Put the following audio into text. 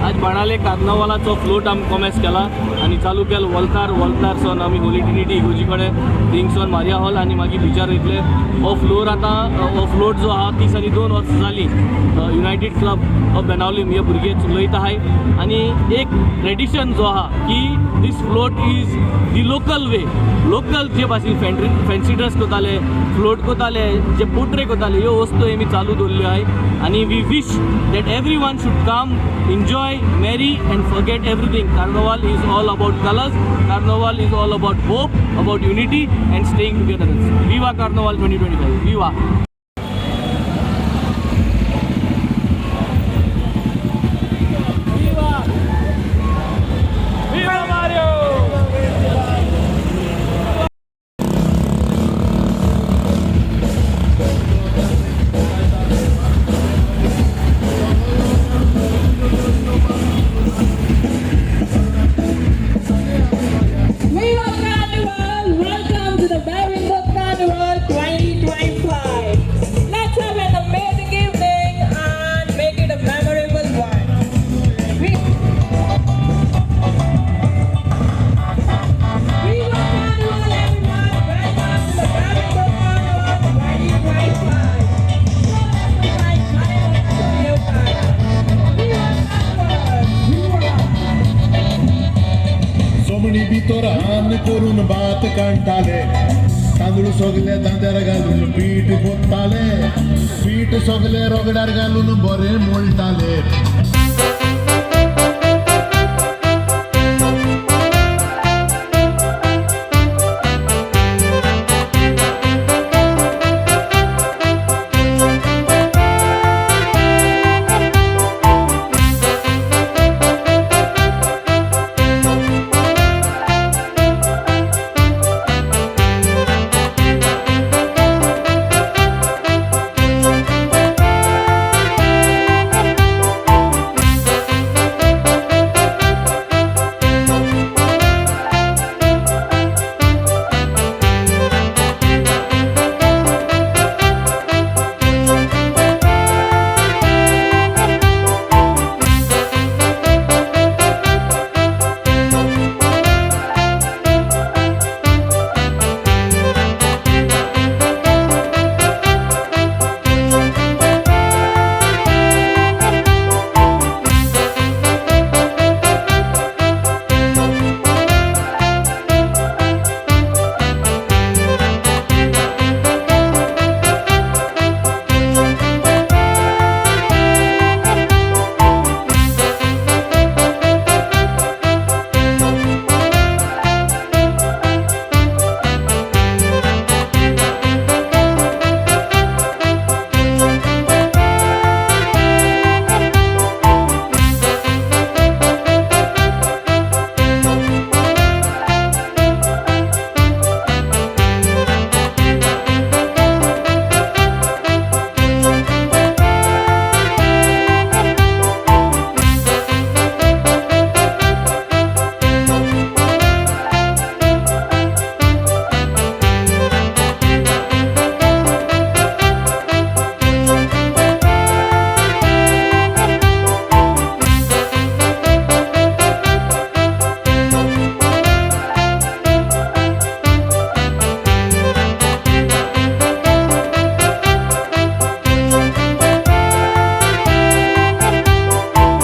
आज बाणाले कार्नवालाचो फ्लोट आमी कोमेस केला आनी चालू केलो वल्तार वल्तार सन आमी होली ट्रिनिटी इगोजी कडेन थिंगसून मारिया हॉल आनी मागीर बिचार वयतले. हो फ्लोर आतां हो फ्लोट जो आहा 32 वर्सां जालीं युनायटेड क्लब ऑफ बेनावलीम हे भुरगे चलयता आहाय आनी एक ट्रेडिशन जो आहा की this float is the local way. Local जे भाशेन फॅन्सी ड्रेस करताले, फ्लोट करताले, जे पोट्रे करताले, ह्यो वस्तू आमी चालू दवरल्यो आहाय आनी we wish that everyone should come, enjoy, merry and forget everything. Carnival is all about colours, Carnival is all about hope, about unity and staying together. Viva Carnival 2025, viva. Viva Mario! Viva Carnival! Welcome to the Baringo Carnival 2025. Let's have an amazing evening and make it a memorable one. Viva Carnival, everyone! Welcome to the Baringo Carnival 2025. Viva Carnival! Somani भितर हान करून भात काडटाले, तांदूळ सगले दांद्यार घालून पीठ कोत्ताले, पीठ सगले रगड्यार घालून बरें मोळटाले.